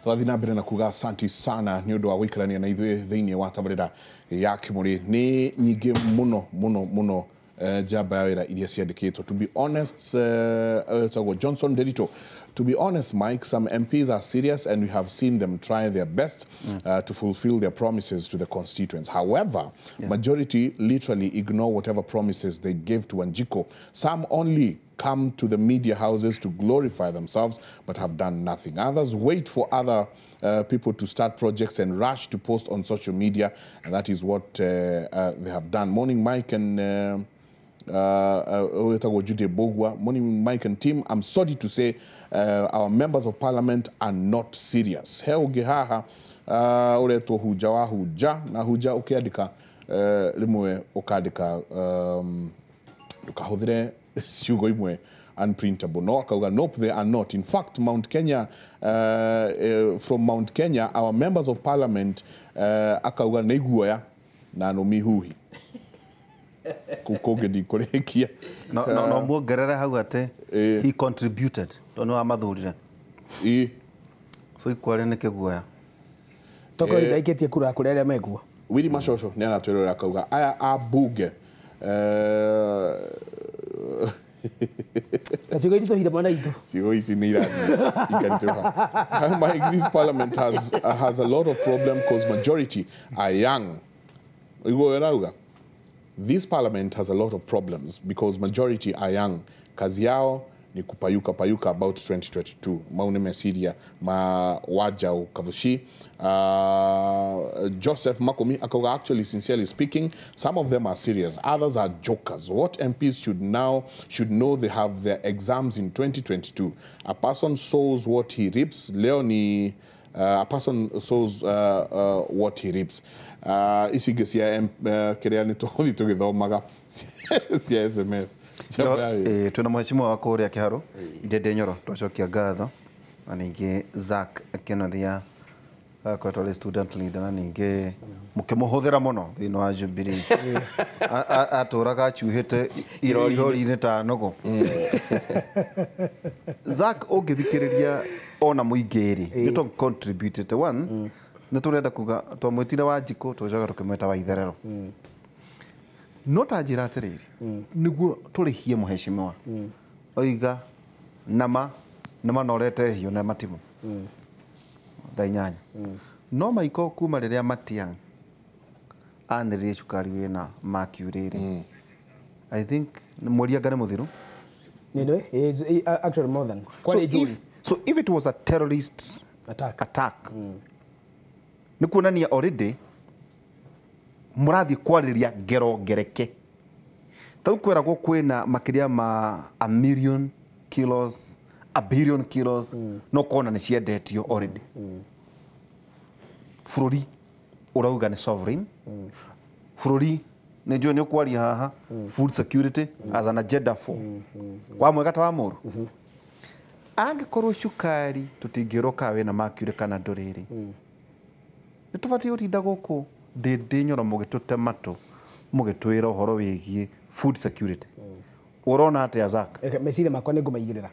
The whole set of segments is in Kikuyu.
Tũrathiĩ na mbere na kuga asanti sana nĩ ũndũ wa gũikarania na ithuĩ thĩinĩ wa tabarĩra ya Kĩmũrĩ. Nĩ nyingĩ mũno mũno mũno njamba ya wĩra iria ciandĩkĩtwo. To be honest, etagwo Johnson Derito. To be honest, Mike, some MPs are serious and we have seen them try their best to fulfill their promises to the constituents. However, majority literally ignore whatever promises they gave to Wanjiko. Some only come to the media houses to glorify themselves but have done nothing. Others wait for other people to start projects and rush to post on social media, and that is what they have done. Morning, Mike and Jude Bogwa. Morning, Mike and team. I'm sorry to say our members of parliament are not serious. He ũngĩ haha ũretwo Huja wa Huja, na Huja ũkĩandĩka rĩmwe ũkandĩka ndũkahũthĩre ciugo imwe unprintable. No akauga, nope, they are not. In fact, Mount Kenya, from Mount Kenya, our members of parliament akauga nĩ iguoya na nũmi huhi. Kũngĩ ndikũrĩkia. No muongerere hau atĩ he contributed tondũ nĩ wamathurire. So ikware nĩ kĩguoya. Toko ndaikĩtie kura kũrĩ arĩa mekuo. Willy Macoco nĩ aratwĩrora akauga aya a bunge na ciugo iritũhire mwana itũ. Ciugo ici nĩ irathiĩ ikaritũha. Mike, this parliament has a lot of problem because majority are young. Ũiguo ũrauga? This parliament has a lot of problems because majority are young. Kazi yao ni kupayuka payuka about 2022. Mau nĩ meciria ma Wajau Kavushi. Joseph Makomi akauga, actually, sincerely speaking, some of them are serious, others are jokers. What MPs should know they have their exams in 2022. A person sows what he reaps. Leo ni a person sows what he reaps. Ici ingĩ cia kĩrĩa nĩ tũgũthiĩ tũgĩthomaga cia SMS. Twĩna mheshimiwa wa kũrĩa Kĩharũ Ndĩndĩ Nyoro, twacokia ngatho, na ningĩ Zack Kenothia akoretwo arĩ student leader, na ningĩ mũkĩmũhũthĩra mũno thĩinĩ wa Jubilee. Atũraga acuhĩte irori-inĩ ta nũgũ. Zack, ũngĩthikĩrĩria ona mũingĩ rĩ, nĩ tũ contributed one, nĩ tũrenda kuga twamwĩtire Wanjikũ tũgĩcoka tũkĩmwĩta Waitherero. No ta njĩra atĩrĩrĩ, nĩguo tũrĩhie mũheshimiwa oiga nama nĩ manorete hiũ na matimũ thaa 8. No maiko kuma rĩrĩa Matiang'i anĩrĩire cukari wĩna mercury rĩ, I think mweri anga nĩ mũthiru. Anyway, actually more than. So if it was a terrorist attack, nĩ kuonania already mũrathiĩ kwarĩria ngero ngereke. Ta rĩu kwĩragwo kwĩna makĩria ma a million kilos, a billion kilos, no kona nĩ ciendetio already. Bũrũri ũrauga nĩ sovereign. Bũrũri nĩ njũĩ nĩ ũkwaria haha food security as an agenda for wa mwega ta wa mũru. Angĩkorwo cukari tũtingĩrwo kana wĩna mercury kana ndũrĩ rĩ, nĩ tũbatiĩ gũtinda gũkũ Ndĩndĩ Nyoro mũgĩtũte matũ mũgĩtwĩra ũhoro wĩgiĩ food security. Ũrona atĩa Zack? Meciria makwa nĩ ngũmaigĩrĩra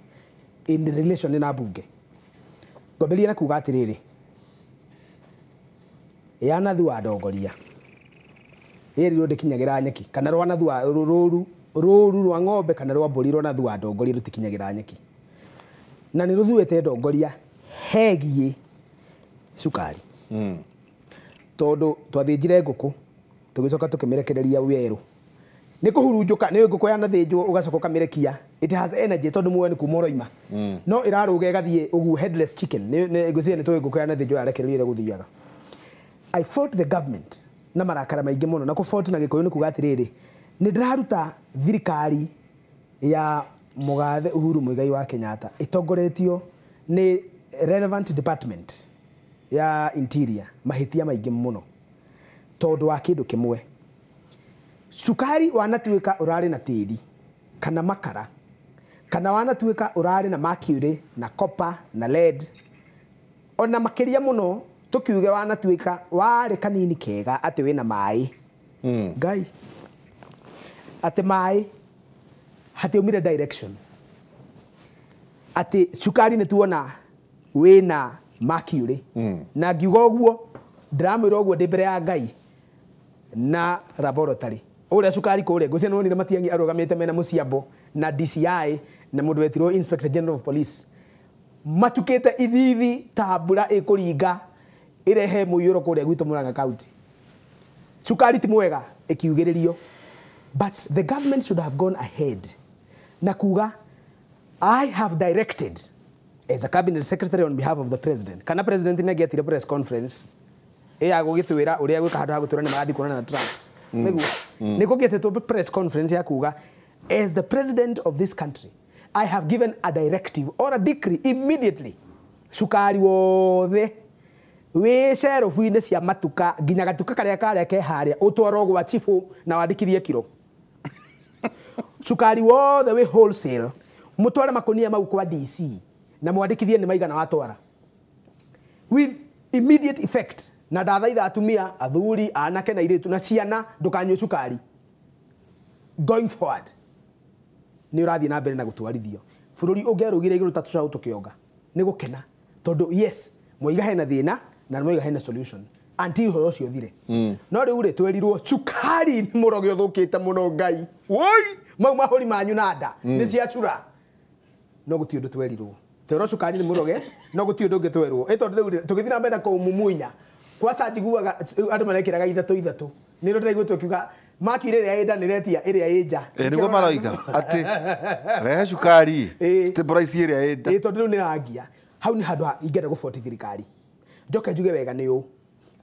in relation na bunge. Ngwambĩrĩria na kuga atĩrĩrĩ, yanathi wa ndongoria ĩrirwo ndĩkinyagĩra nyeki, kana rwanathi wa rũru rwa ng'ombe kana rwa mbũri rwanathi wa ndongoria rũtikinyagĩra nyeki, na nĩ rũthuĩte ndongoria hegiĩ cukari. Tondũ twathĩnjire ngũkũ tũgĩcoka tũkĩmĩrekereria werũ, nĩ kũhurunjũka, nĩ ngũkũ yanathĩnjwo ũgacoka ũkamĩrekia, it has energy tondũ muoyo nĩ kuma ũroima, no ĩrarũga ĩgathiĩ ũguo headless chicken. Ngwĩciria nĩ tũĩ ngũkũ yanathĩnjwo yarekererio ĩrĩa gũthiaga. I fought the government na marakara maingĩ mũno, na kũ fought na Gĩkũyũ nĩ kuga atĩrĩrĩ, nĩ ndĩraruta thirikari ya mũgathe Uhuru Muigai wa Kenyatta ĩtongoretio nĩ relevant department ya interior mahĩtia maingĩ mũno tondũ wa kĩndũ kĩmwe. Cukari wanatuĩka ũrarĩ na tĩri kana makara, kana wanatuĩka ũrarĩ na mercury na copper na lead, ona makĩria mũno tũkiuge wanatuĩka warĩ kanini kega atĩ wĩna maĩ. Ngai atĩ maĩ hatiumire direction, atĩ cukari nĩ tuona wĩna Mercury na ngiuga ũguo ndĩramwĩra ũguo ndĩ mbere ya Ngai na laboratory ũrĩa cukari kũrĩa ngũcia nĩwonire Matiang'i arũgamĩte mena mũciambo na DCI na mũndũ wetirwo Inspector General of Police matukĩte ithithi ta mbura ĩkũringa ĩrehe mũiyũro kũrĩa gwitũ Murang'a County. Cukari ti mwega ĩkiugĩrĩrio, but the government should have gone ahead na kuga I have directed as a cabinet secretary on behalf of the president, kana president nĩ angĩetire press conference ya gũgĩtwĩra ũrĩa gwĩka handũ ha gũtwĩra nĩ marathiĩ kuonana na Trump. Nĩguo nĩ kũngĩetĩtwo press conference ya kuga as the president of this country I have given a directive or a decree immediately cukari wothe wĩ cerobu-inĩ cia matuka nginya gatuka karĩa karĩa ke harĩa ũtwarwo gwa chifu na wandĩkithie kiro. Cukari wothe wĩ wholesale mũtware makunia mau kwa DC na mwandĩkithie nĩ maigana watwara with immediate effect. Na ndathaitha atumia, athuri, anake na airĩtu na ciana ndũkanyue cukari going forward. Nĩ ũrathiĩ na mbere na gũtwarithio bũrũri ũngĩarũgire igũrũ ta tũcaũ tũkĩonga nĩ gũkena tondũ yes mwaiga hena thĩna na mwaiga hena solution until ũhoro ũcio ũthire. No rĩu rĩ twerirwo cukari nĩ mũroge ũthũkĩte mũno Ngai woi mau mahũri manyu na nda nĩ ciacura, no gũtirĩ ũndũ twerirwo twerwo cukari nĩ mũroge no gũtirĩ ũndũ ũngĩ twerwo. Ĩ tondũ rĩu tũgĩthiĩ na mbere na kũmumunya kwaca njiguaga andũ marekĩraga ithatũ ithatũ nĩ rĩo ndĩraigua tũkiuga Mercury ĩrĩa ĩ nda nĩretia ĩrĩa ĩ nja. Nĩguo maroiga atĩ rehe cukari stabilize ĩrĩa ĩ nda. Tondũ rĩu nĩrangia hau nĩ handũ ingĩenda gũboti thirikari. Njoke njuge wega nĩ ũũ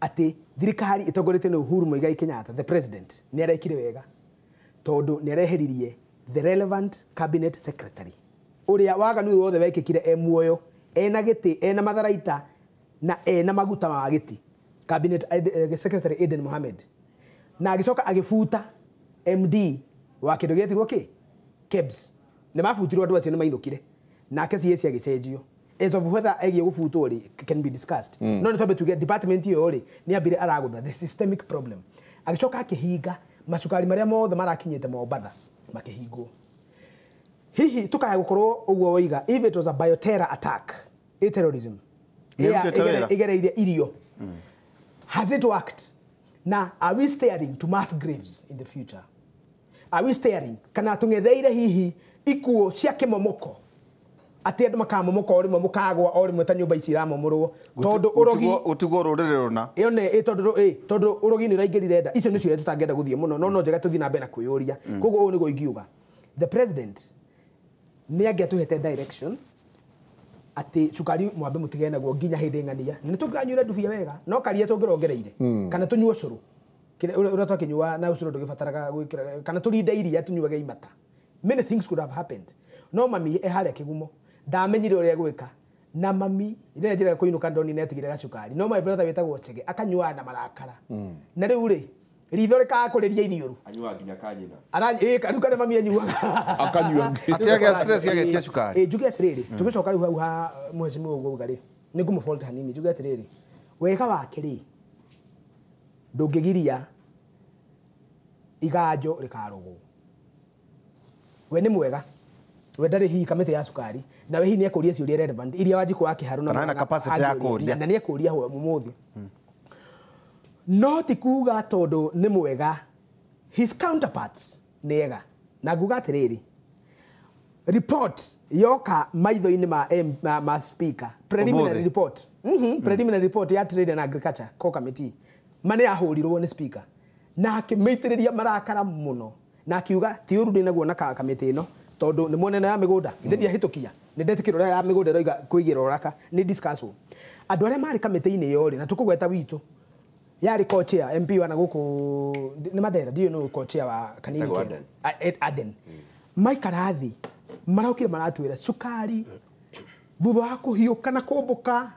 atĩ thirikari ĩtongoretio nĩ Uhuru Muigai Kenyatta the president nĩ arekire wega tondũ nĩ areheririe the relevant cabinet secretary ũrĩa waganu wothe wekĩkire e muoyo ena gĩtĩ ena matharaita na ena maguta ma gĩtĩ, cabinet secretary Aden Mohamed, na agĩcoka agĩbuta MD wa kĩndũ gĩetirwo kĩ KEBS. Nĩ mabutirwo andũ acio nĩ mainũkire nake CS agĩcenjio. As of whether egiĩ gũbutwo rĩ can be discussed. No nĩ twambe tuge department ĩyo rĩ nĩ ambire aragũtha the systemic problem. Agĩcoka akĩhinga macukari marĩa mothe marakinyĩte Mombatha makĩhingwo. Hihi tukaya gũkorwo ũguo woiga if it was a bioterror attack, a terrorism ĩgereire irio, has it worked? Na are we staring to mass graves in the future? Are we staring kana tũng'etheire hihi ikuũ cia kĩmomoko atĩ andũ makamomoka o rĩmwe mũkagwa o rĩmwe ta nyũmba ici iramomorwo tondũ ũrogi ũtigwo rũrĩrĩ rũna ĩyo nĩ tondũ ũrogi nĩ ũraingĩrire nda. Icio nĩcio iria tũtangĩenda gũthiĩ mũno no no njega tũthiĩ na mbere na kwĩyũria. Koguo ũũ nĩguo ingiuga the president nĩ angĩatũhete direction atĩ cukari mwambe mũtigane naguo nginya hĩndĩ ng'ania nĩ tũngĩranyuire ndubia wega no karia tũngĩrongereire kana tũnyue ũcũrũ ũrĩa twakĩnyua na ũcũrũ ndũgĩbataraga gwĩkĩra kana tũrinde iria tũnyuage imata. Many things could have happened. No mami e harĩa kĩgumo ndamenyire ũrĩa gwĩka na mami rĩrĩa njĩra kũinũka ndonire nĩatigire gacukari no my brother wĩtagwo Chege akanyuaga na marakara na rĩu rĩ ritho rĩkakũrĩria iniũrũ anyuaga nginya kanyina rĩu kana mami anyuaga akanyua atĩ stress agĩtia cukari. Njuge atĩrĩrĩ tũgĩcoka rĩu hau ha mheshimiwa ũguo uga rĩ nĩ ngũmũfault hanini. Njuge atĩrĩrĩ wega wake rĩ ndũngĩgiria iganjo rĩkarũgwo. We nĩ mwega we ndarĩ hihi kamĩtĩ ya cukari na we hihi nĩ ekũria ciũria relevant iria Wanjikũ wa Kĩharũ na capacity ya kũria na nĩ ekũria ũmũthĩ. No ti kuga tondũ nĩ mwega his counterparts nĩ ega. Na nguga atĩrĩrĩ report yoka maitho-inĩ ma speaker preliminary report preliminary report ya trade and agriculture core committee ma nĩ yahũrirwo nĩ speaker na akĩmĩitĩrĩria marakara mũno na akiuga ti ũru ndĩnaguo na kamĩtĩ ĩno tondũ nĩ mwonena ya mĩgũnda ithe ndiahĩtũkia nĩ ndetĩkĩra ũrĩa ya mĩgũnda ĩroiga kũigĩra ũraka nĩ discuss. Andũ arĩa marĩ kamĩtĩ-inĩ ĩyo rĩ na tũkũgweta witũ yarĩ co-chair MP wana gũkũ nĩ Mandera ndiũĩ nũ co-chair wa Kanini Aden maikara thĩ maraukire maratwĩra cukari thutha wa kũhiũka na kũmbũka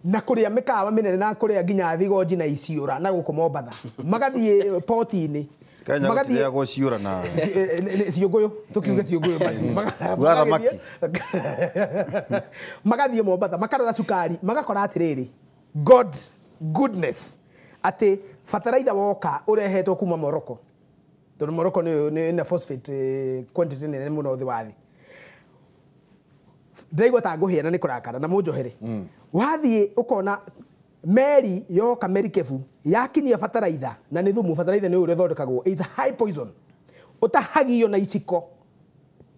na kũrĩa mĩkawa mĩnene na kũrĩa nginya thigonji na iciũra na gũkũ Mombatha magathiĩ poti-inĩ Kenya gũtirĩagwo ciũra na ciũngũyũ tũkiuge ciũngũyũ basi magathiĩ Mombatha makarora cukari magakora atĩrĩrĩ God goodness atĩ bataraitha woka ũrehetwo kuma Morocco tondũ Morocco nĩ na phosphate quantity nene mũno thĩ wa thĩ. Ndĩraigua ta ngũhĩa na nĩ kũrakara na mũnjohere. Wathiĩ ũkona meri yoka merikebu yakinyia bataraitha na nĩ thumu, bataraitha nĩ ũrĩa ũthondekagwo, it's a high poison, ũtahagio na iciko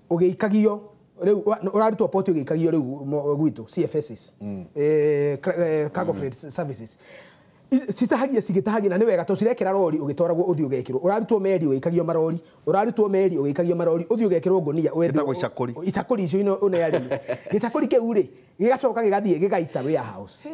ũgĩikagio rĩu ũrarutwo poti ũgĩikagio rĩu gwitũ CFSs, cargo freight services citahagia cigĩtahagia, na nĩ wega tondũ cirekĩra rori ũgĩtwaragwo ũthiĩ ũgekĩrwo, ũrarutwo meri ũgĩikagio marori, ũrarutwo meri ũgĩikagio marori, ũthiĩ ũgekĩrwo ngũnia wendio. Ĩtagwo icakũri. Icakũri icio ino ũne arĩmi gĩcakũri kĩu rĩ gĩgacoka gĩgathiĩ gĩgaita warehouse.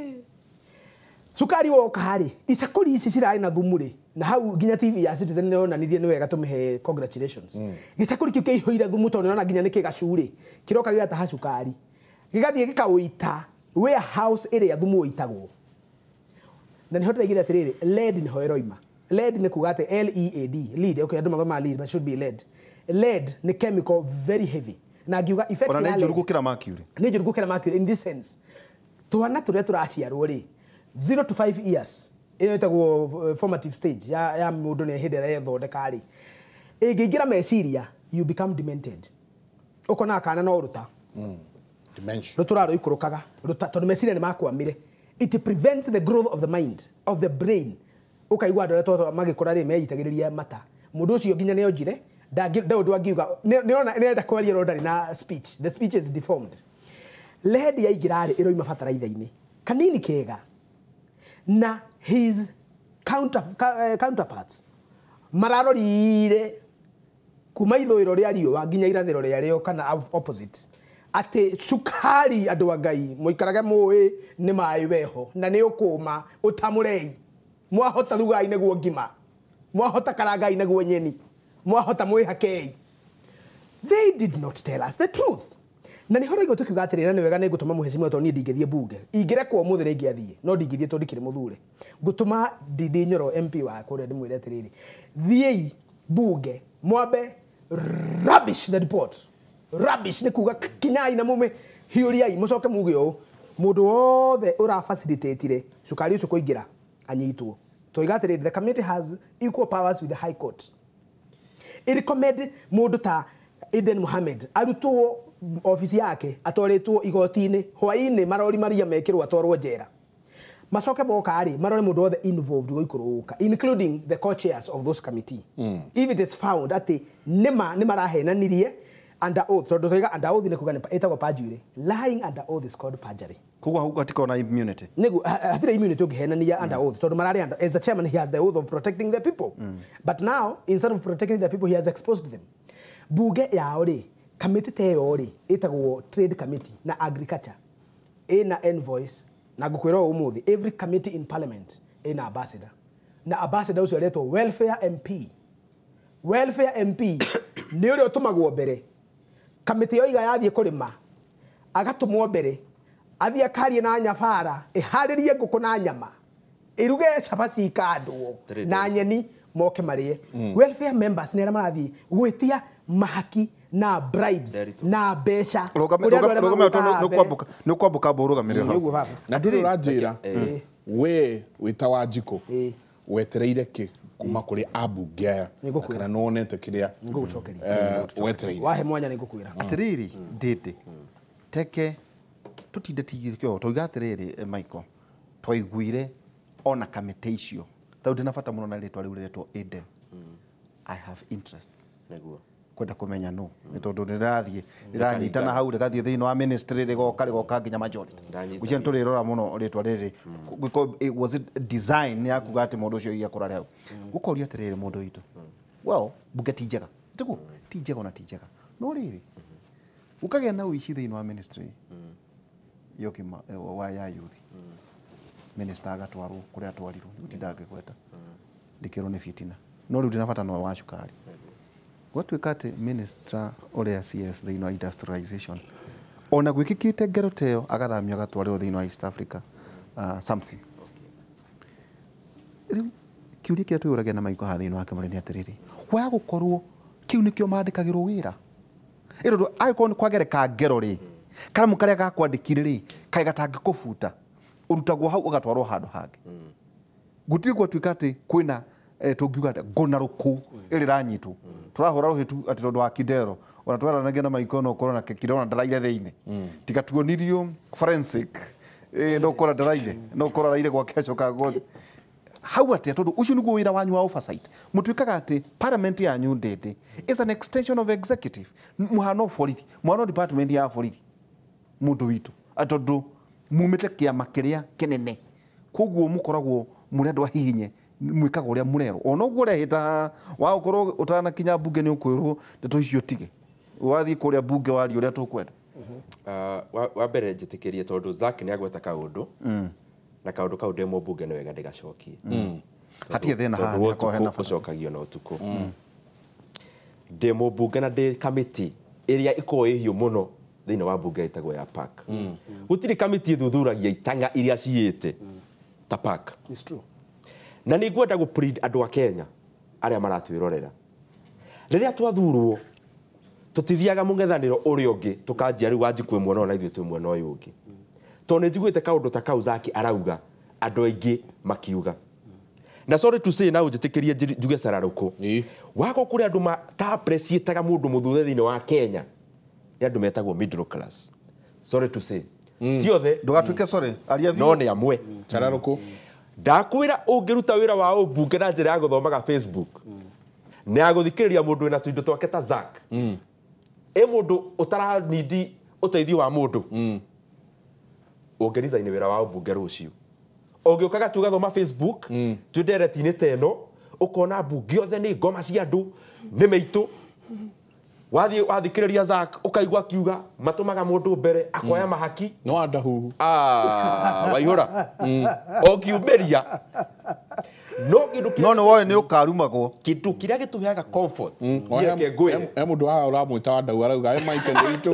Cukari woka rĩ, icakũri ici cirarĩ na thumu rĩ, na hau nginya TV ya Citizen nĩ yonanirie nĩ wega tũmĩhe congratulations. Gĩcakũri kĩu kĩihũire thumu tondũ nĩũrona nginya nĩ kĩgacu rĩ, kĩroka gĩgataha cukari, gĩgathiĩ gĩkaũita warehouse ĩrĩa thumu ũitagwo. Na nĩho ndĩraigire atĩrĩrĩ, lead nĩho ĩroima. Lead nĩ kuga atĩ LEAD, lead, okay, andũ mathomaga lead, but should be lead. Lead nĩ chemical very heavy, na ngiuga effect Ona ya nĩ njũru lead gũkĩra mercury. Nĩ njũru gũkĩra mercury in this sense. Twana tũrĩa tũraciarwo rĩ, 0 to 5 years, ĩyo ĩtagwo formative stage ya mũndũ nĩ hĩndĩ ĩrĩa ethondeka rĩ, ĩngĩingĩra meciria, you become demented. Ũkona kana no ũruta Dementia. Rũtũra rũikũrũkaga ruta tondũ meciria nĩ makwamire. It prevents the growth of the mind, of the brain. Ũkaigua andũ arĩa twathomaga magĩkũra rĩ meyitagĩrĩria mata, mũndũ ũcio nginya nĩ onjire ndarĩ ũndũ angiuga, nĩona nĩarenda kwaria no ndarĩ na speech, the speech is deformed. Lead yaingĩra rĩ, ĩroima bataraitha-inĩ kanini kega, na his counterparts mararorire kuma ithũĩro rĩa riũa nginya irathĩro rĩa rĩo kana opposite, atĩ cukari, andũ a Ngai mũikarage mũĩ nĩ maĩ weho na nĩ ũkũma ũtamũrei, mwahota rugai nĩguo ngima, mwahota karangai nĩguo nyeni, mwahota mwĩhakei. They did not tell us the truth. Na nĩho raigua tũkiuga atĩrĩrĩ, na nĩ wega nĩ ngũtũma mũhecimiwa tondũ niĩ ndingĩthiĩ bunge, ingĩrekwo ũmũthĩ nĩ ingĩathiĩ no ndingĩthiĩ tondũ ndikĩrĩ mũthure. Ngũtũma Ndindi Nyoro MP wa kũrĩa ndĩmwĩre atĩrĩrĩ, thiĩi bunge mwambe rubbish the report. Rubbish nĩ kuga kinyai na mume hiũriai, mũcoke muge ũũ, mũndũ wothe ũrafacilitatire cukari ũcio kũingĩra anyitwo. Twoiga atĩrĩrĩ, the committee has equal powers with the high court. Ĩrecommend mũndũ ta Aden Mohamed arutwo ofici yake atwarĩtwo igoti-inĩ hwaĩ-inĩ, marori maria mekĩrwo atwarwo njera, macoke moka rĩ marore mũndũ wothe involved gũikũrũka, including the co-chairs of those committee. If it is found atĩ nĩma nĩ marahenanirie under oath, tondũ twoiga under oath nĩ kuga ĩtagwo perjury, lying under oath is called perjury. Koguo hau gatikorwo na immunity. Nĩguo hatirĩ immunity ũngĩhenania under oath, tondũ mararĩ under, as a chairman he has the oath of protecting the people, but now instead of protecting the people he has exposed them. Bunge yao rĩ, kamĩtĩ ta ĩyo rĩ ĩtagwo trade committee na agriculture, ĩna envoys, na ngũkwĩra ũũ ũmũthĩ, every committee in parliament ĩna ambassador, na ambassador ũcio aretwo welfare MP. Welfare MP nĩ ũrĩa ũtũmagwo mbere kamĩtĩ yoiga yathiĩ kũrĩma, agatũmwo mbere athiĩ akarie na nyabara ĩharĩrie ngũkũ na nyama, ĩruge cabaci ikandwo na nyeni moke marĩe. Welfare members nĩ arĩa marathiĩ gwĩtia mahaki na bribes na mbeca Rũgame kũrĩ andũ arĩa rũgame magũkaga mbere. nĩ ũkwambũka mbo ũrũgamĩrĩre hau. Nĩguo baba. Na ndũrĩ ũranjĩra we wĩta Wanjikũ Ĩĩ. wetereire kĩ kuma kũrĩ ambunge aya, Nĩ ngũkwĩra. kana nĩwonete kĩrĩa Nĩngũgũcokeria. Wetereire? Wahe mwanya nĩ ngũkwĩra. Atĩrĩrĩ ndĩndĩ teke tũtinde tigithio tauga atĩrĩrĩ, Michael, twaiguire ona kamĩtĩ icio tondũ ndĩna bata mũno na rĩtwa rĩu rĩretwo Aden. I have interest Nĩguo. Kwenda kũmenya no nĩ tondũ rĩrathiĩ rĩranyitana hau rĩgathiĩ thĩinĩ wa ministry rĩgoka nginya majority. Ndanyita. Ngwĩciria nĩ tũrĩrora mũno rĩtwa rĩrĩ. Was it design ya kuga atĩ mũndũ ũcio akũra hau gũkoria atĩrĩrĩ, mũndũ witũ, well, bunge ti njega, tiguo ti njega ona ti njega, no rĩrĩ gũkagĩa na ũici thĩinĩ wa ministry ya ũgima wa ya youth, minister agatwarwo kũrĩa atwarirwo, ndigũtinda ngĩgweta ndĩkĩrwo nĩ fitina, no rĩu ndĩna bata no wa cukari. Gwatuĩka atĩ minister ũrĩa CS thĩinĩ wa industrialization ona gwĩkĩkĩte ngero ta ĩyo agathamio agatwarĩrwo thĩinĩ wa East Africa, something. Rĩu kĩũria kĩrĩa twĩyũragia na maiko haha thĩinĩ wa kĩmũrĩ nĩ atĩrĩrĩ, wa gũkorwo kĩu nĩkĩo mandĩkagĩrwo wĩra ĩ tondũ angĩkorwo nĩ kwagereka ngero rĩ, karamu karĩa gakwandĩkire rĩ kaĩ gatangĩkũbuta, ũrutagwo hau ũgatwarwo handũ hangĩ. Gũtirĩ gwatuĩka atĩ kwĩna Tũngiuga atĩa ngũna rũkũ ĩrĩ ranyitwo tũrahũra rũhĩtu atĩ tondũ wa Kidero ona twaranagia na Maiko no ũkorwo na Kidero na ndaraire thĩinĩ tiga tuonirio forensic no ũkorwo ndaraire no ũkorwo araire gwake acoka gothe hau atĩa tondũ ũcio nĩguo wĩra wanyu wa oversight mũtuĩkaga atĩ parliament yanyu ndĩndĩ is an extension of executive mũhano borithi mũhano department ya borithi mũndũ witũ tondũ mumĩte kĩama kĩrĩa kĩnene koguo mũkoragwo mũrĩ andũ ahihinye mwĩkaga ũrĩa mũrerwo ona ũguo ũrehĩta wa ũkorwo ũtanakinya mbunge nĩ ũkwĩrwo ndeto icio tige wathiĩ kũrĩa mbunge waria ũrĩa tũkwenda. Wa mbere njĩtĩkĩrie tondũ Zack nĩ agweta kaũndũ na kaũndũ kau ndĩ mũmbunge nĩ wega ndĩgacokie. Hatirĩ thĩna haha Tondũ nĩhakorwo hena ũtukũ bata. ũcokagio na ũtukũ. Ndĩ mũmbunge na ndĩ kamĩtĩ ĩrĩa ĩkoragwo ĩ hiũ mũno thĩinĩ wa mbunge ĩtagwo ya PAC. Gũtirĩ kamĩtĩ ĩthuthuragia itang'a iria ciĩte ta PAC. It's true. Na nĩ ngwenda gũ plead andũ a Kenya arĩa maratwĩrorera. Rĩrĩa twathurwo tũtithiaga mũng'ethanĩro ũrĩa ũngĩ tũkanjia rĩu Wanjikũ mwena ũyũ na ithuĩ twĩ mwena ũyũ ũngĩ. Tondũ nĩ njiguĩte kaũndũ ta kau Zack arauga andũ aingĩ makiuga. Na sorry to say na ũnjĩtĩkĩrie njuge cararũkũ. Wako kũrĩ andũ ta appreciate-aga mũndũ mũthure thĩinĩ wa Kenya nĩ andũ metagwo middle class. Sorry to say. Ti othe. Ndũgatuĩke sorry aria no nĩ amwe. Cararũkũ. Ndakwĩra ũngĩruta wĩra wa ũmbunge na njĩra ya gũthomaga Facebook na ya gũthikĩrĩria mũndũ wĩna tũindo twake ta Zack ĩ mũndũ ũtaranindi ũteithio wa mũndũ ũngĩ resign wĩra wa ũmbunge rũciũ ũngĩũkaga tu ũgathoma Facebook twĩ ndereti-inĩ ta ĩno ũkona mbunge othe nĩ ngoma cia andũ nĩ mĩitũ wathiĩ wathikĩrĩria Zack ũkaigua akiuga matũmaga mũndũ mbere akoya mahaki no andahuhu waihũra ũngiumĩria no kĩndũ kĩrĩa no nĩ woĩ nĩ ũkarumagwo kĩndũ kĩrĩa gĩtũheaga comfort reke ngwĩre he mũndũ haha ũramwĩta Wandau arauga he Mike nĩ witũ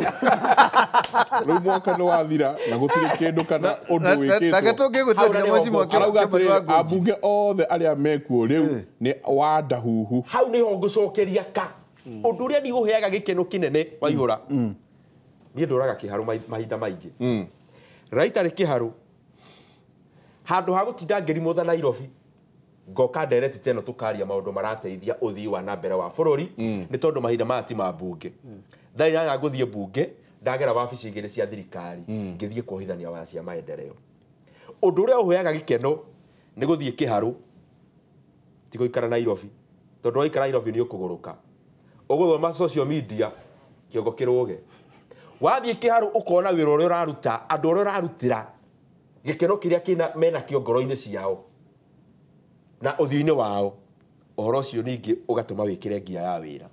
rĩu mwaka nĩ wathira na gũtirĩ kĩndũ kana ũndũ nake wĩkĩtwo tũngĩgwĩtĩra nginya mheshimiwa arauga Kĩmani atĩrĩrĩ wa Ngũnji. ambunge othe arĩa mekuo rĩu nĩ Wandahuhu hau nĩho ngũcokeria ka ũndũ ũrĩa niĩ ũheaga gĩkeno kĩnene waihũra niĩ ndũraga kĩharũ mahinda maingĩ raita rĩ kĩharũ handũ ha gũtinda ngĩrimũtha Nairobi ngoka ndereti ta ĩno tũkaria maũndũ marateithia ũthii wa na mbere wa bũrũri nĩ tondũ mahinda maya ti ma mbunge thaa inyanya ngũthiĩ mbunge ndagera wabici igĩrĩ cia thirikari ngĩthiĩ kuohithania waya cia maendeleo ũndũ ũrĩa ũheaga gĩkeno nĩ gũthiĩ kĩharũ ti gũikara Nairobi tondũ waikara Nairobi nĩ ũkũgũrũka ũgũthoma social media kĩongo kĩrũge wathiĩ kĩharũ ũkona wĩra ũrĩa ũraruta andũ ũrĩa ũrarutĩra gĩkeno kĩrĩa kĩna menakĩo ngoro-inĩ ciao na ũthiũ-inĩ wao ũhoro ũcio ningĩ ũgatũma wĩkĩre ngia ya wĩra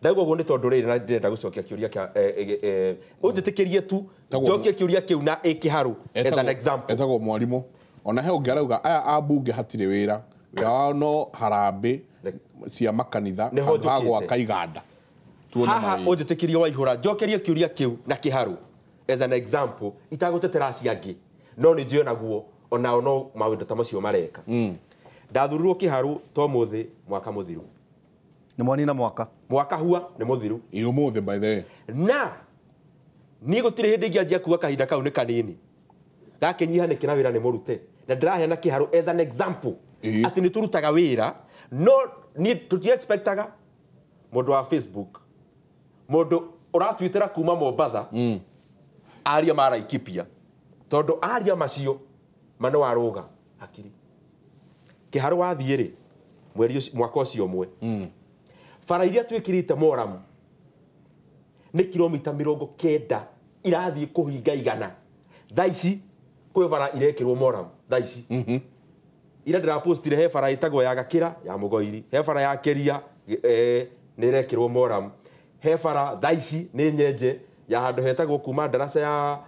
ndauga ũguo nĩ tondũ rĩrĩ na ndĩrenda gũcokia kĩũria kĩa ũnjĩtĩkĩrie tu njokie kĩũria kĩu na ĩ kĩharũ as an example etagwo mwarimũ ona he ũngĩ arauga aya ambunge hatirĩ wĩra wĩra wao no harambĩ cia makanitha Nĩho handũ ha njũkĩte. gwaka iganda tuone haha mawĩra. ũnjĩtĩkĩrie waihũra njokerie kĩũria kĩu na kĩharũ as an example itagũtetera acio angĩ no nĩ njũĩ naguo onao no maũndũ ta macio mareka ndathurirwo kĩharũ to mũthĩ mwaka mũthiru nĩ mwanina mwaka mwaka hua nĩ mũthiru Ĩ ũmũthĩ by the way na niĩ gũtirĩ hĩndĩ ingĩanjia kuga kahinda kau nĩ kanini gakĩnyiha nĩkĩ na wĩra nĩ mũrute na ndĩraheana kĩharũ as an example atĩ nĩ tũrutaga wĩra no niĩ tũtiexpectaga mũndũ wa Facebook mũndũ ũratwitĩra kuma Mombatha aria ma Laikipia tondũ aria macio ma nĩ warũga hakiri kĩharũ wathiĩ rĩ mweri ũcio- mwaka ũcio ũmwe bara iria twĩkĩrĩte moramu nĩ kilomita 90 irathiĩ kũhinga 100 thaa ici kwĩ bara irekĩrwo moramu thaa ici ira ndĩrapostire he bara ĩtagwo ya Gakĩra ya Mũgoiri he bara ya Kĩria nĩ ĩrekĩrwo moramu he bara thaa ici nĩ nyenje ya handũ hetagwo kuma ndaraca ya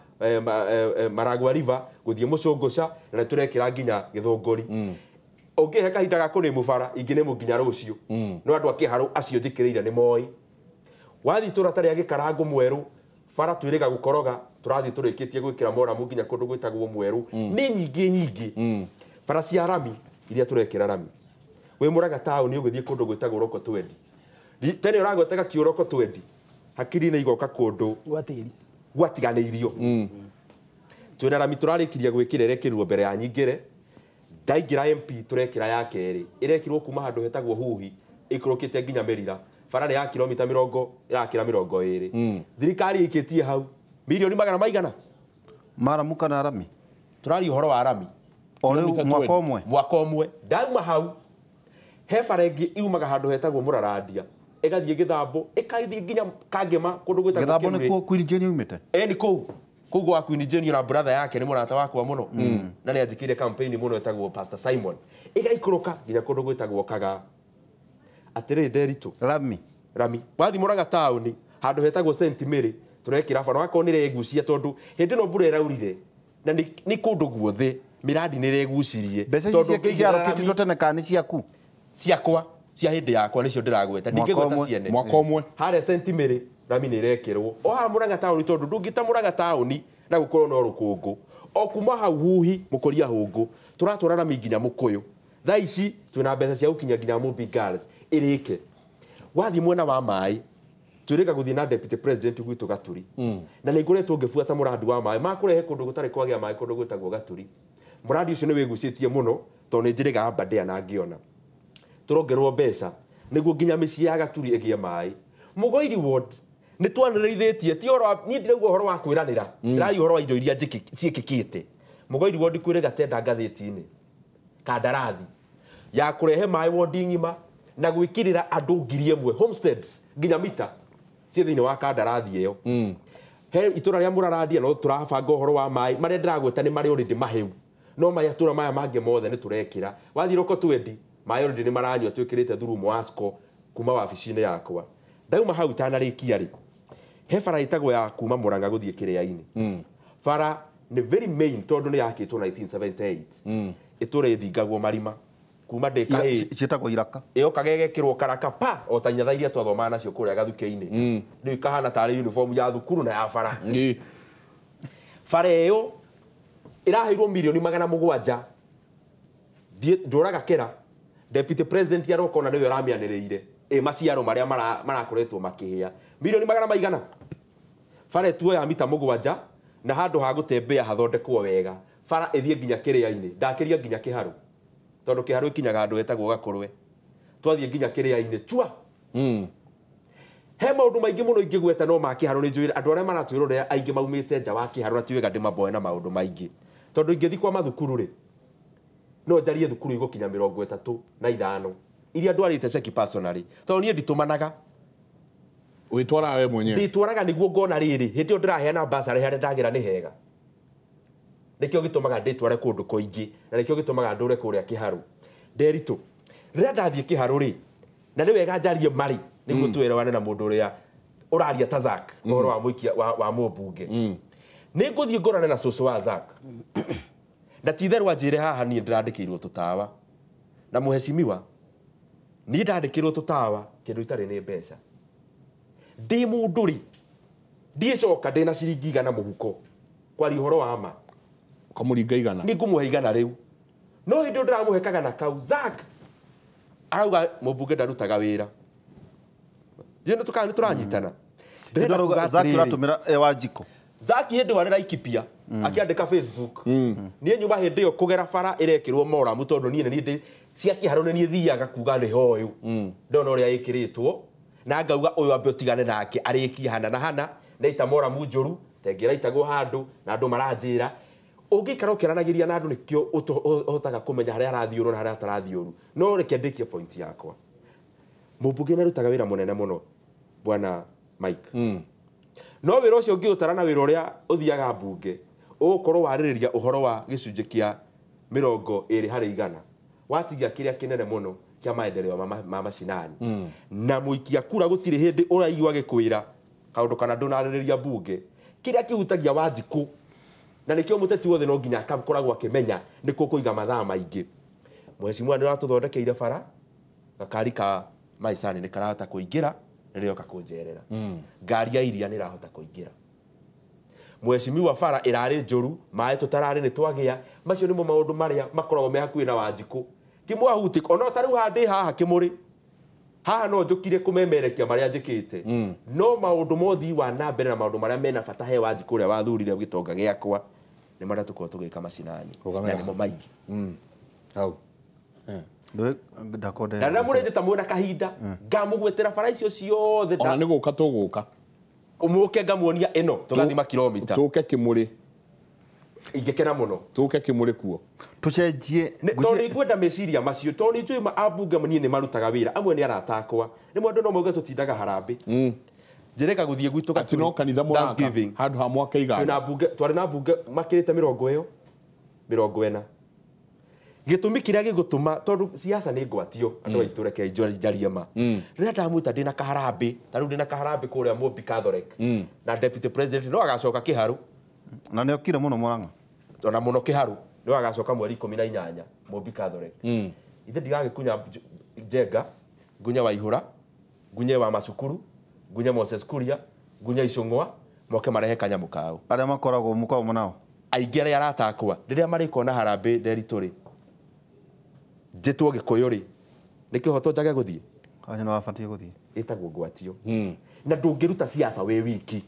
Maragua River gũthiĩ Mũcũngũca na nĩ tũrekĩra nginya Gĩthũngũri ũngĩhe kahinda ga kũnĩmũ bara ingĩnĩmũ nginya rũciũ no andũ a kĩharũ acio njĩkĩrĩire nĩ moĩ wathiĩ itũra ta rĩa Gĩkarango Mwerũ bara twĩrĩga gũkoroga tũrathiĩ tũrĩkĩtie gwĩkĩra moramu nginya kũndũ gwĩtagwo Mwerũ nĩ nyingĩ nyingĩ bara cia rami iria tũrekĩra rami wĩ Mũraga taũni ũgĩthiĩ kũndũ gwĩtagwo Roko Twendi tene ũragwetaga kĩũroko Twendi hakiri-inĩ igoka kũndũ Gwa tĩri gwatiganĩirio twĩna rami tũrarĩkirie gwĩkĩra ĩrekĩrirwo mbere ya nyingĩre Ndaingĩra MP tũrekĩra ya kerĩ ĩrekĩrwo kuma handũ hetagwo Huhi ĩikũrũkĩte nginya Mĩrira. Bara nĩ ya kilomita 20 ĩrakĩra 20. Thirikari ĩikĩtie hau milioni magana maigana. Maramu kana rami? Tũraria ũhoro wa rami. O rĩu mwaka ũmwe. Mwaka ũmwe. Ndauma hau he bara ĩngĩ iumaga handũ hetagwo Mũrarandia ĩgathiĩ Gĩthambo ĩkathiĩ nginya Kangema kũndũ gwĩtagwo Gĩthambo nĩ kuo Queen Jane yumĩte? Ĩ nĩ kũu. Kũu gwa Queen Jane na brother yake nĩ mũrata wakwa mũno. Na nĩ anjĩkĩire campaign mũno ĩtagwo Pastor Simon. Ĩgaikũrũka nginya kũndũ gwĩtagwo Kagaa. Atĩrĩrĩ Nderitu. Rami. Rami. Wathiĩ Mũrang'a taũni handũ hetagwo St Mary tũrekĩra bara wakorwo nĩ ĩregucia tondũ hĩndĩ ĩno mbura ĩraurire na nĩ kũndũ guothe mĩrandi nĩ ĩregucirie. Mbeca ici ciarũkĩtwo tene kana nĩ ciaku? Ciakwa cia hĩndĩ yakwa nĩcio ndĩragweta ndingĩgweta ciene. Mwaka ũmwe. Harĩa St Mary rami nĩ ĩrekĩrwo o haha Mũrang'a taũni tondũ ndũngĩta Mũrang'a taũni na gũkorwo no rũkũngũ o kuma hau Huhi Mũkũria Hũngũ tũratwara rami nginya Mũkũyũ. Thaa ici twĩna mbeca cia gũkinya nginya Mũmbi Girls ĩrĩke. Wathiĩ mwena wa maĩ twĩrĩga gũthiĩ na deputy president gwitũ Gaturi. Na nĩ ngoretwo ngĩbuata mũrandi wa maĩ makũrehe kũndũ gũtarĩ kwagĩa maĩ kũndũ gwĩtagwo Gaturi. Mũrandi ũcio nĩ wĩgucĩtie mũno tondũ nĩ njĩrĩga Aberdare na ngĩona tũrongerwo mbeca nĩguo nginya mĩciĩ ya Gaturi ĩgĩe maĩ. Mũgoiri ward nĩ twanĩrĩithĩtie ti ũhoro niĩ ndirauga ũhoro wa kwĩranĩra ndĩraria ũhoro wa indo iria ciĩkĩkĩte. Mũgoiri ward kwĩrĩga tenda ngathĩti-inĩ kandarathi ya kũrehe maĩ wodi ng'ima na gwĩkĩrĩra andũ 1,000 homesteads nginya mita ciĩ thĩinĩ wa kandarathi ĩyo. He itũra rĩa Mũrarandia no tũrabanga ũhoro wa maĩ marĩa ndĩragweta nĩ marĩ already mahĩu no matũra maya mangĩ mothe nĩ tũrekĩra. Wathiĩ Roko Twendi maĩ already nĩ maranyua twĩkĩrĩte through Mwasco kuma wabici-inĩ yakwa. Ndauma hau itanarĩkia rĩ he bara ĩtagwo ya kuma Mũrang'a gũthiĩ Kĩrĩa-inĩ. Bara nĩ very main tondũ nĩ yakĩtwo 1978. Ĩtũra ĩthingagwo marima kuma ndĩ kahĩĩ ciĩtagwo iraka ĩyokaga ĩgekĩrwo karaka pa o ta nyatha iria twathomaga nacio kũrĩa gathukĩ-inĩ. Rĩu ikahana tarĩ uniform ya thukuru na ya bara. Bara ĩyo ĩraheirwo milioni 700. Ndũraga kĩra deputy president aroka ona nĩwe ũramĩanĩrĩire ĩ maciaro marĩa marakoretwo makĩhĩa milioni magana maigana. Bara ĩtuo ya mita 7 na handũ ha gũtembea hathondekwo wega. Bara ĩthiĩ nginya Kĩrĩa-inĩ ndakĩria nginya Kĩharũ tondũ Kĩharũ ikinyaga handũ hetagwo Gakũrwe. Twathiĩ nginya Kĩrĩa-inĩ chua. He maũndũ maingĩ mũno ingĩgweta no ma Kĩharũ nĩ njũĩ andũ arĩa maratwĩrorera aingĩ maumĩte nja wa Kĩharũ na ti wega ndĩmaboe na maũndũ maingĩ tondũ ingĩthiĩ kwa mathukuru rĩ no njarie thukuru igũkinya 35 iria ndwarĩte ceki personally tondũ niĩ nditũmanaga. Wĩtwaraga we mwenyewe? Ndĩtwaraga nĩguo ngona rĩrĩ hĩndĩ ĩyo ndĩraheana bursary harĩa ndagĩra nĩ hega. Nĩkĩo gĩtũmaga ndĩtware kũndũ kũingĩ na nĩkĩo gĩtũmaga ndũre kũrĩa Kĩharũ. Nderitu rĩrĩa ndathiĩ Kĩharũ rĩ na nĩ wega njarie marĩ nĩguo twĩrewane na mũndũ ũrĩa ũraria ta Zack ũhoro wa mũikia wa mũmbunge. Nĩ ngũthiĩ ngorane na cũcũ wa Zack na ti itherũ anjĩre haha niĩ ndĩrandĩkĩirwo tũtawa na mũhecimiwa niĩ ndandĩkĩirwo tũtawa kĩndũ itarĩ nĩ mbeca. Ndĩ mũndũ rĩ ndiĩcoka ndĩna ciringi 100 mũhuko kwaria ũhoro wa ma ũkamũringa 100 nĩ ngũmũhe 100 rĩu no hĩndĩ ĩyo ndĩramũhe kagana kau Zack arauga mũmbunge ndarutaga wĩra. Nĩ tũranyitana. Zack ũratũmĩra Wanjikũ. Zack hĩndĩ ĩyo arĩ Laikipia akĩandĩka Facebook. Niĩ nyuma hĩndĩ ĩyo kũgera bara ĩrekĩrwo moramu tondũ niĩ nĩ cia Kĩharũ nĩ niĩ thiaga kuga nĩ hoyũ. Ndona ũrĩa ĩkĩrĩtwo na ngauga ũyũ ambe ũtigane nake arĩkie hana na hana na ita moramu njũru tengĩra itagwo handũ na andũ maranjĩra ũngĩikara ũkĩaranagĩria na andũ nĩkĩo ũhotaga kũmenya harĩa arathiĩ ũru na harĩa atarathiĩ ũru. No reke ndĩkie point yakwa. Mũmbunge nĩarutaga wĩra mũnene mũno bwana Mike. No wĩra ũcio ũngĩũtara na wĩra ũrĩa ũthiaga mbunge ũgũkorwo warĩrĩria ũhoro wa gĩcunjĩ kĩa 20 harĩ 100 watigia kĩrĩa kĩnene mũno kĩa maendeleo ma macinani. Na mũikia kura gũtirĩ hĩndĩ ũraigua agĩkwĩra kaũndũ kana ndũnarĩrĩria mbunge kĩrĩa kĩhutagia Wanjikũ na nĩkĩo mũteti wothe no nginya akoragwo akĩmenya nĩkũ kũiga mathaa maingĩ. Mũhecimiwa nĩ ũratũthondekeire bara gakari ka maicani nĩ karahota kũingĩra nĩrĩoka kũnjerera. Ngari ya iria nĩ ĩrahota kũingĩra. Mũhecimiwa bara ĩrarĩ njũru maĩ tũtararĩ nĩ twagĩa. Macio nĩmo maũndũ marĩa makoragwo me hakuhĩ na Wanjikũ. Ti mwahuti ona ta rĩu haha ndĩ haha Kĩmũrĩ haha no njũkire kũmemerekia marĩa njĩkĩte no maũndũ mothi wa na mbere na maũndũ marĩa mena bata he Wanjikũ ũrĩa wathurire gĩtonga gĩakwa nĩ marĩa tũkoragwo tũgĩka macinani na nĩmo maingĩ. Hau. Ndakonde. Na mũrĩte mwena kahinda ngamũgwetera bara icio ciothe. Ona nĩ gũka tũgũka. Ũmũke ngamuonia ĩno tũgathima kilomita. Tũke Kĩmũrĩ. Ingĩkena mũno. Tũke Kĩmũrĩ kuo. Tũcenjie. Tondũ nĩ ngwenda meciria macio tondũ nĩ njũĩ ambunge niĩ nĩ marutaga wĩra amwe nĩ arata akwa. Rĩmwe andũ no mauge tũtindaga harambĩ. Njĩreka gũthiĩ gwitũ Atĩ no kanitha mũraka handũ ha mwaka igana. Twarĩ na mbunge makĩrĩte 40 40. Gĩtũmi kĩrĩa gĩgũtũma tondũ siasa nĩ ngwatio andũ aitũ reke njarie ma. Rĩrĩa ndamwĩta ndĩna kaharambĩ ta rĩu ndĩna kaharambĩ kũrĩa Mũmbi Catholic na deputy president no agacoka Kĩharũ. Na nĩ okire mũno Mũrang'a. Ona mũno Kĩharũ no agacoka mweri 18 Mũmbi Catholic. Ithe ndigagĩkunya Njenga, ngunya Waihũra, ngunye wa macukuru, ngunye Moses Kuria, ngunye Icũng'wa, moke marehe kanyamũ kao. Arĩa makoragwo mũkoragwo nao. Aingĩ arĩa arata akwa rĩrĩa marĩkona harambĩ Nderitu rĩ njĩtwo Gĩkũyũ rĩ nĩ kĩhoto njage gũthiĩ. Aca nĩ wabatiĩ gũthiĩ. Ĩtagwo ngwatio. Na ndũngĩruta siasa wĩ wiki.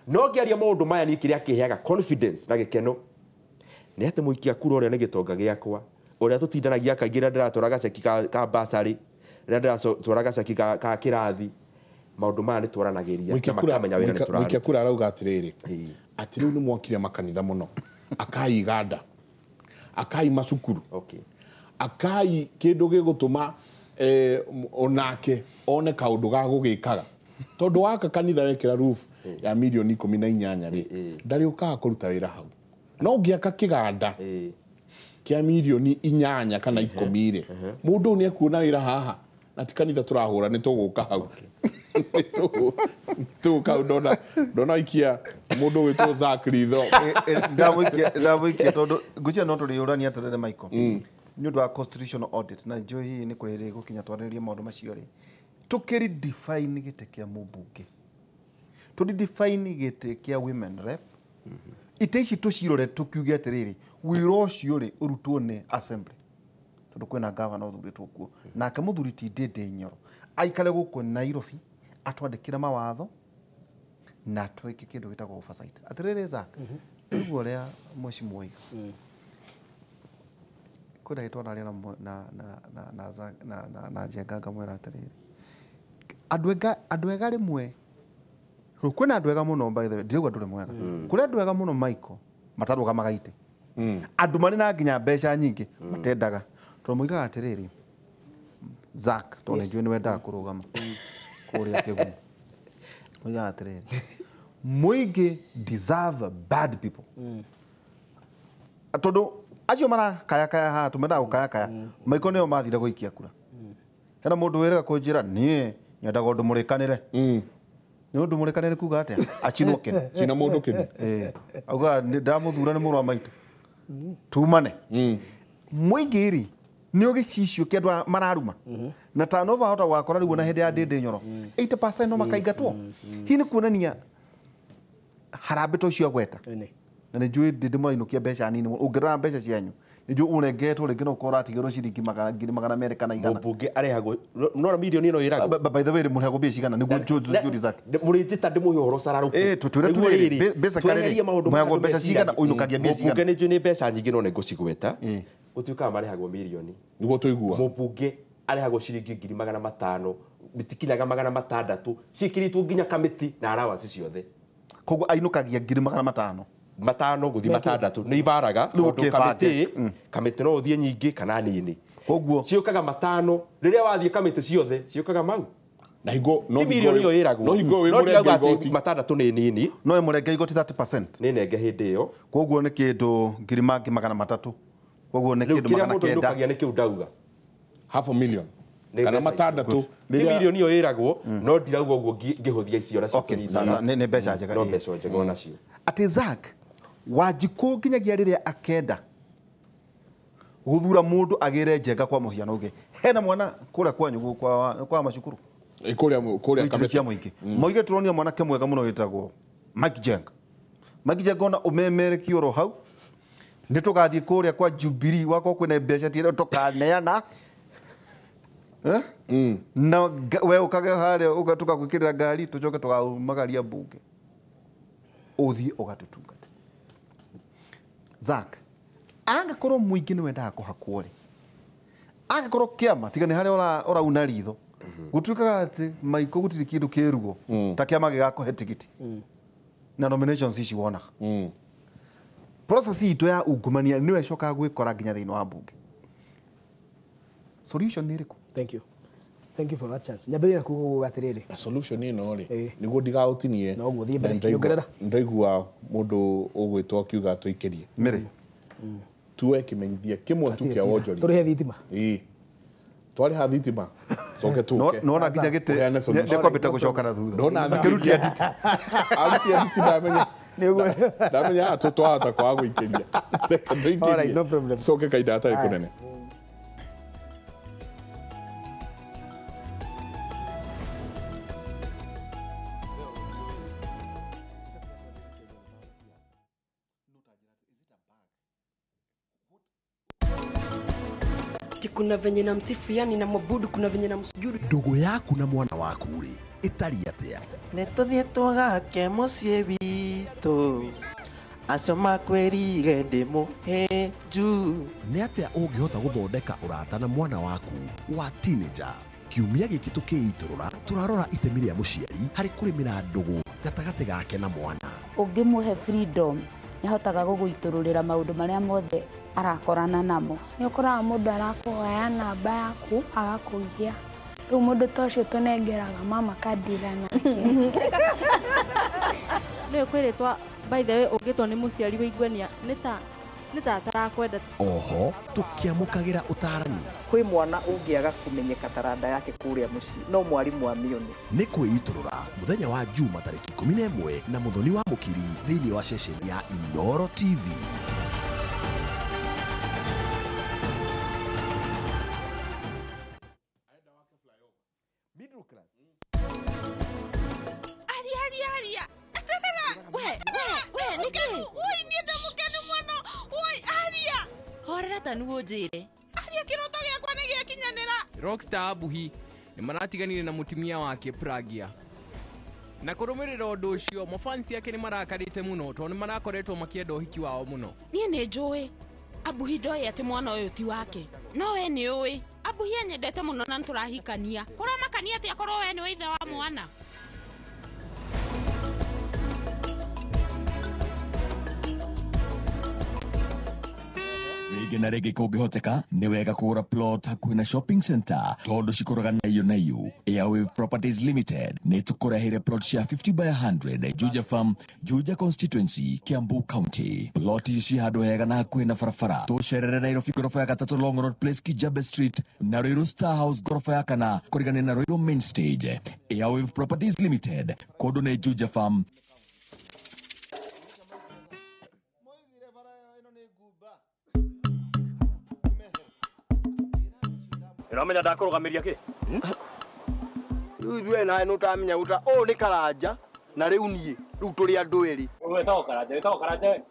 No ngĩaria maũndũ maya niĩ kĩrĩa kĩheaga confidence na gĩkeno nĩ atĩ mũikia kura ũrĩa nĩ gĩtonga gĩakwa ũrĩa tũtindanagia kaingĩ rĩrĩa ndĩratwara gaceki ka bursary rĩrĩa ndĩratwara gaceki ka kĩrathi maũndũ maya nĩ twaranagĩria na makamenya wĩra nĩ tũraruta. Mũikia kura arauga atĩrĩrĩ atĩ rĩu nĩ mwakire makanitha mũno akai iganda akai macukuru akai kĩndũ gĩgũtũma onake one kaũndũ ga gũgĩkaga tondũ waka kanitha wekĩra roof ya milioni 18 rĩ ndarĩ ũkaga kũruta wĩra hau no ũngĩaka kĩganda kĩa milioni 8 kana 10 rĩ mũndũ ũyũ nĩ ekuona wĩra haha na ti kanitha tũrahũra nĩ tũgũka hau. Tũgũka hau ndona ikia mũndũ ũgwĩtwo Zack ritho. Ndamũikia tondũ ngwĩciria no tũrĩũrania atĩrĩrĩ Michael nĩ ũndũ wa constitutional audit na njũĩ hihi nĩ kũrĩ hĩndĩ gũkinya twarĩrĩrie maũndũ macio rĩ tũkĩri define gĩtĩ kĩa mũmbunge tũri define gĩtĩ kĩa women rep itĩ ici tũcirore tũkiuge atĩrĩrĩ wĩra ũcio rĩ ũrutwo nĩ assembly tondũ kwĩna gavana ũthurĩtwo kuo nake mũthuri ti Ndindi Nyoro aikare gũkũ Nairobi atwandĩkĩre mawatho na twĩke kĩndũ gĩtagwo oversight. Atĩrĩrĩ Zack ũguo ũrĩa mheshimiwa oiga kwĩna gĩtwanaria na Njenga ngamwĩra atĩrĩrĩ andũ ega rĩmwe kwĩna andũ ega mũno by the way ndirauga ndũrĩ mwega kũrĩ andũ ega mũno Michael matarũgamaga itĩ andũ marĩ na nginya mbeca nyingĩ matendaga tondũ moigaga atĩrĩrĩ Zack tondũ nĩnjũĩ nĩwendaga kũrũgama kũrĩa Kĩgumo moigaga atĩrĩrĩ mũingĩ deserve bad people tondũ acio marakayakaya haha tũmendaga gũkayakaya Michael nĩo mathire gũikia kura hena mũndũ wĩrĩga kũnjĩra niĩ nyendaga ũndũ mũrĩkanĩre nĩ ũndũ mũrĩkanĩre kuga atĩa acinwo kĩni cina mũndũ kĩni auga ndamũthura nĩ mũrũ wa maitũ tumane mũingĩ rĩ nĩ ũgĩcicio kĩa andũ mararuma na turnover hota wakora rĩu ona hĩndĩ ya Ndindi Nyoro 80% no makaingatwo hihi nĩ kuonania harambĩ ta ũcio agweta na nĩ njũĩ Ndindi mũrainũkia mbeca nini ũngĩrora mbeca cianyu nĩ njũĩ ũrengetwo rĩngĩ no ũkorwo ũratigĩrwo ciringi 200 kana 100 mũmbunge arehagwo no milioni ĩno ĩragwo by the way mũrehagwo mbia cigana nĩguo njũri zake mũrĩnjĩta ndĩmũhe ũhoro cararũkũ tũtwĩre tũrĩrĩ basically mũrehagwo mbeca cigana ũinũkagia mbia cigana mũmbunge nĩ njũĩ nĩ mbeca nyingĩ no nĩ ngũcigweta gũtuĩkaga marehagwo milioni nĩguo tũigua mũmbunge arehagwo ciringi 500,000 itikinyaga 600 ciĩkĩrĩtwo nginya kamĩtĩ na allowance ciothe koguo ainũkagia 500,000 5 gũthiĩ 6 nĩ ibaraga tondũ kamĩtĩ no ũthiĩ nyingĩ kana nini koguo ciũkaga 5 rĩrĩa wathiĩ kamĩtĩ ciothe ciũkaga mau na hingo no milioni ĩyo ĩragwo no hingo wĩ no mũrenge igoti 6 nĩ nini no ĩmũrenge igoti 30% nĩ nenge hĩndĩ ĩyo koguo nĩ kĩndũ 300,000 koguo nĩ kĩndũ 900 nĩ kĩu ndauga 500,000 kana 6 milioni ĩyo ĩragwo no ndirauga ũguo ngĩhũthia icio nacio nĩ mbeca njega no mbeca njega onacio atĩ Zack Wanjikũ nginyagia rĩrĩa akenda gũthura mũndũ agĩre Njenga kwa mũhiano ũngĩ hena mwana kũrĩa kwanyu kwa macukuru kũrĩa kamĩtĩ cia mũingĩ moige tũronia mwanake mwega mũno wĩtagwo Mike Njenga. Mike Njenga ona ũmemerekie oro hau nĩ tũgathiĩ kũrĩa kwa Jubilee wakorwo kwĩna mbeca tira tũkaneana na we ũkage harĩa tũgagwĩkĩrĩra ngari tũcoke tũkaumagaria mbunge ũthiĩ ũgatũtungate. Zack angakorwo mũingĩ nĩ wendaga kũhakwo rĩ Angĩkorwo kĩama tiga nĩ harĩa ũrauna ritho gũtuĩkaga atĩ maiko gũtirĩ kĩndũ kĩrugo ta kĩama gĩgakũhe tigiti na nominations ici wonaga. Process itũ ya ungumania nĩyo ĩcokaga gwĩkora nginya thĩinĩ wa mbunge. Solution nĩ ĩrĩkũ? Thank you. Thank you for that chance. Nyambĩrĩria na kuuga atĩrĩrĩ. Solution ĩno rĩ nĩguo ndigaũtinie. No ũguo thiĩ mbere. Nyongerera. Ndaigua mũndũ ũgwĩtwo akiuga tũikĩrie. Mĩrĩ. Tuwe kĩmenyithia kĩmwe tu kĩa wonjoria. Tũrĩhe thitima. Ĩĩ. Twarĩha thitima. Coke tũke. Nona nginya gĩtĩ nĩkwambĩte gũcoka na thutha. Ndona akĩrutia nditi. Arutia nditi ndamenya. Ndamenya atũ twahota kwaga gũikĩria. Reke tũikĩrie. Alright, no problem. Coke kahinda gatarĩ kũnene. Kuna venye na msifu yani na mwabudu, kuna venye na msujudu. Ndugu yaku na mwana waku ri itari atia? Nĩtũthiĩ twagake mũciĩ witũ acio makwĩrire ndĩmũhĩnju. Nĩ atĩa ũngĩhota gũthondeka ũrata na mwana waku wa teenager? Kiumia gĩkĩ tũkĩitũrũra tũrarora itemi rĩa mũciari harĩ kũrĩmĩra ndũgũ gatagatĩ gake na mwana. Ũngĩmũhe freedom nĩahotaga gũgũitũrũrĩra maũndũ marĩa mothe arakorana namo. Nĩ ũkoraga mũndũ arakũhoya namba yaku agakũgia. Rĩu mũndũ ta ũcio tũnengeraga mama kandira nake. Nĩũĩ kwĩrĩtwa by the way ũngĩtwo nĩ mũciari wĩigue nĩ ta atarakwenda. Oho tũkĩamũkagĩra ũtarani. Kwĩ mwana ũngĩaga kũmenyeka taranda yake kũrĩa mũciĩ no mwarimũ amĩone. Nĩ kwĩitũrũra mũthenya wa Juma tarĩki 11 na Mũthoni wa Mũkiri thĩinĩ wa ceceni ya Inooro TV. Rockstar Abuhi nĩ maratiganire na mũtumia wake Pragia. Na kũrũmĩrĩra ũndũ ũcio mafansi yake nĩ marakarĩte mũno tondũ nĩ marakoretwo makĩenda ũhiki wao mũno. Niĩ nĩ njũĩ Abuhi ndoĩ atĩ mwana ũyũ ti wake. No we nĩ ũĩ Abuhi anyendete mũno na nĩtũrahikania. Kũramakania atĩa korwo we nĩwe ithe wa mwana? Rĩngĩ na rĩngĩ kũngĩhoteka nĩ wega kũgũra plot hakuhĩ na shopping center tondũ cikũraga na iyo. Airwave Properties Limited nĩ tũkũreheire plot cia 50 by 100 Juja Farm, Juja Constituency, Kiambu County. Plot ici handũ hega na hakuhĩ na barabara. Tũcerere Nairobi gorofa ya gatatũ Long Road Place Kijabe Street na Ruiru Star House gorofa ya kana kũrigania na Ruiru Main Stage. Airwave Properties Limited kũndũ nĩ Juja Farm. Ũramenya ndakũrũgamĩria kĩ? Rĩu ithuĩ nawe nĩ ũtamenya ũyũ nĩ Karanja na rĩu niĩ rĩu tũrĩ andũ erĩ. Wĩtagwo Karanja, wĩtagwo Karanja we?